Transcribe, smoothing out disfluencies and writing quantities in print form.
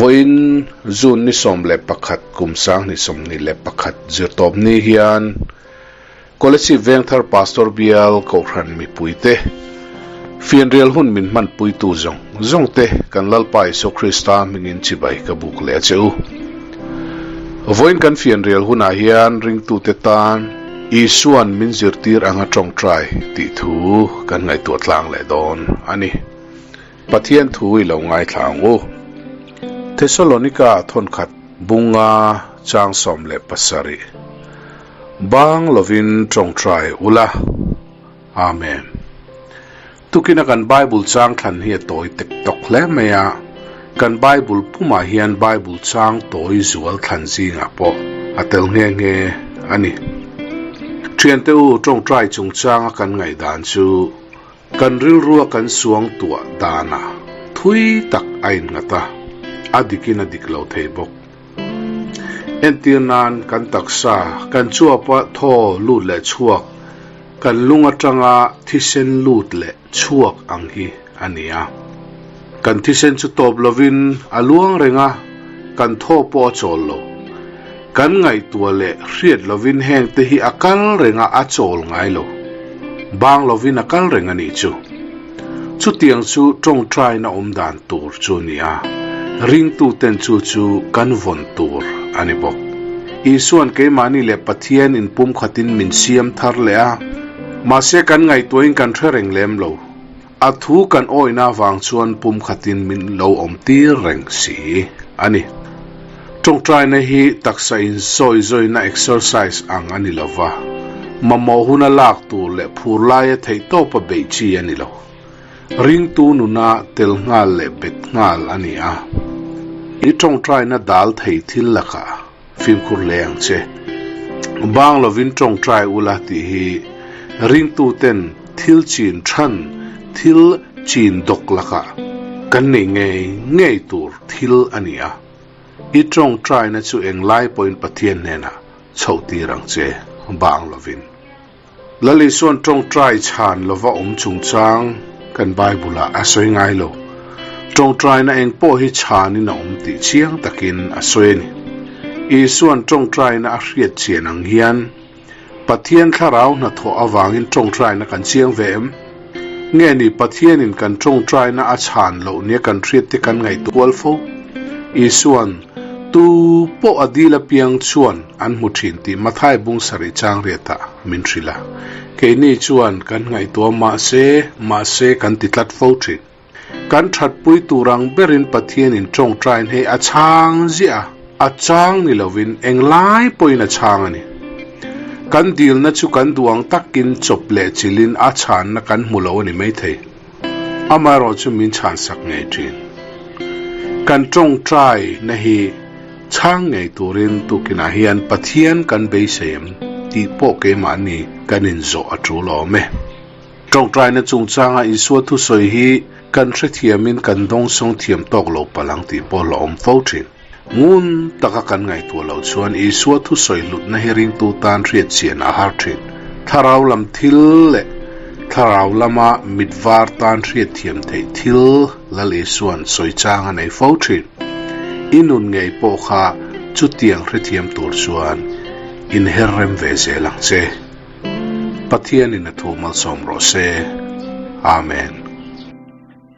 Vawiin June ni 11 kum 2021 zirtawpni hian Kolasib Vengthar Pastor Bial Kohhran mipuite fianrial hun min hmanpuitu zawng zawngte kan Lalpa Isua Krista hmingin chibai ka buk leh a che u. Vawiin kan fianrial hunah hian ringtute tan Isua'n min zirtir anga tawngtai tih thu kan ngaihtuah tlang leh dawn a ni. Pathian thu i lo ngaithla ang u. Thesalonika thawnkhat bunga chang 17. Bang lovin tawngtai ula. Amen. Tukina kan Bible chang thlan hi a tawi tek tawk hle mai a, kan Bible pumah hian Bible chang tawi zual thlan zingah pawh a tel nghe nghe a ni. Thiante u, tawngtai chungchanga kan ngaihdan chu kan rilrua kan suang tuah danah thui tak a innghat a, a dikin a dik lo thei bawk. Entir nan kan taksa, kan chuapa thaw lut leh chhuak, kan lung atanga thisen lut leh chhuak ang hi a ni a. Kan thisen chu tawp lovin a luang reng a, kan thaw pawh a chawl lo. Kan ngaihtuah leh hriat lovin heng te hi a kal reng a, a chawl ngai lo. Bang lovin a kal reng a nih chu. Chutiang chu tawngtaina awm dan tur chu a ni a, ringtuten chu chu kan vawn tur a ni bawk. Isua'n keimahni leh Pathian inpumkhatin min siam thar leh a, mahse kan ngaihtuahin kan hre reng lem lo. A thu kan awihna avang chuan pumkhatin min lo awm tir reng si a ni. Tawngtaina hi taksa insawi zawina exercise ang a ni lo va, mamawh huna lak tur leh phur laia theihtawpa beih chi a ni lo. Ringtu nuna tel nghal leh bet nghal a ni a. I tawngtaina dal thei thil lakah fimkhur hle ang che. Bang lovin tawngtai ula tih hi ringtuten thil chin than, thil chin dawk lakah kan nei ngei ngei tur thil a ni a. I tawngtaina chu englai pawhin Pathian hnenah chhoh tir ang che, bang lovin. Lal Isua'n tawngtai chhan lova awm chungchang kan Bible-ah a sawi ngai lo. Tawngtaina eng pawh hi chhanin a awm tih chiang takin a sawi a ni. Isua'n tawngtaina a hriat chian ang hian Pathian thlarau hnathawh avangin tawngtaina kan chiang ve em? Nge ni Pathianin kan tawngtaina a chhan loh nia kan hriat te kan ngaihtuah fo? Isua'n Tu pawh a dil apiang chuan an hmu thin tih Mathai bung sarih chang riatah min hrilh a. Keini chuan kan ngaihtuah mahse, mahse kan ti tlat fo thin. Kan thatpui tur ang berin Pathianin tawngtain hei a chhang ziah a, a chang ni lovin englai pawhin a chhang a ni. Kan dilna chu kan duh ang takin chawp leh chilhin a chhanna kan hmu lo a ni maithei. Amaherawh chu min chhansak ngei thin. Kan tawngtai na hi chhang ngei turin tukinah hian Pathian kan beisei em tih pawh keimahni kan inzawh a tul awm e. Tawngtaina chungchanga Isua thusawi hi kan hrethiamin kan dawngsawng thiam tawk lo palh ang tih pawh la awm fo thin. Ngun taka kan ngaihtuah loh chuan Isua thusawi hlutna hi ringtu tan hriat chian a har thin. Thlarau lam thil leh thlarau lama mit var tan hriat thiam theih thil Lal Isua'n sawi chang a nei fo thin. I nun ngei pawh kha chutiang hrethiam tur chuan inher rem ve zel ang che. Pathianin a thu malsawm rawh se. Amen.